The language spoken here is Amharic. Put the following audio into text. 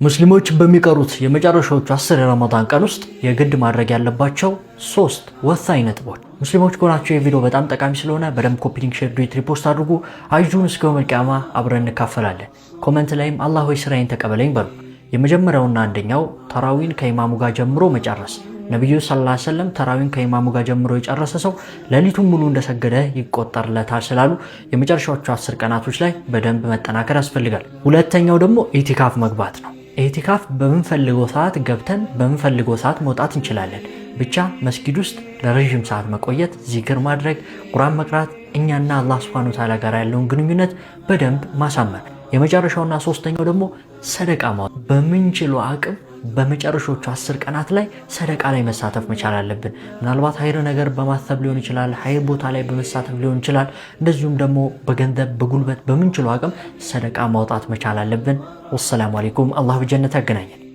ሙስሊሞች በሚቀሩት የመጨረሻዎቹ 10 የረመዳን ቀን ውስጥ የግድ ማድረግ ያለባቸው ሶስት ወሳኝ ነጥቦች። ሙስሊሞች ከሆናችሁ የቪዲዮ በጣም ጠቃሚ ስለሆነ በደንብ copy link፣ share፣ duet፣ repost አድርጉ። አጅሩን እስከ የውመል ቂያማ አብረን እንካፈላለን። Comment ላይም አላህ ሆይ ስራዬን ተቀበለኝ በሉ። የመጀመሪያውና አንደኛው ተራዊን ከኢማሙ ጋር ጀምሮ መጨረስ። ነቢዩ ሰለላሁ ዐለይሂ ወሰለም ተራዊን ከኢማሙ ጋር ጀምሮ የጨረሰ ሰው ሌሊቱን ሙሉ እንደሰገደ ይቆጠርለታል ስላሉ የመጨረሻዎቹ 10 ቀናቶች ላይ በደንብ መጠናከር ያስፈልጋል። ሁለተኛው ደግሞ ኢቲካፍ መግባት ነው። ኢቲካፍ በምንፈልገው ሰዓት ገብተን በምንፈልገው ሰዓት መውጣት እንችላለን። ብቻ መስጊድ ውስጥ ለረዥም ሰዓት መቆየት፣ ዚክር ማድረግ፣ ቁርአን መቅራት፣ እኛና አላህ ሱብሓነሁ ወተዓላ ጋር ያለውን ግንኙነት በደንብ ማሳመር። የመጨረሻውና ሶስተኛው ደግሞ ሰደቃ ማውጣት። በምንችለው አቅም በመጨረሻዎቹ 10 ቀናት ላይ ሰደቃ ላይ መሳተፍ መቻል አለብን። ምናልባት ሀይር ነገር በማሰብ ሊሆን ይችላል፣ ሀይር ቦታ ላይ በመሳተፍ ሊሆን ይችላል። እንደዚሁም ደግሞ በገንዘብ በጉልበት በምንችለው አቅም ሰደቃ ማውጣት መቻል አለብን። ወሰላሙ አለይኩም። አላህ በጀነት ያገናኘን።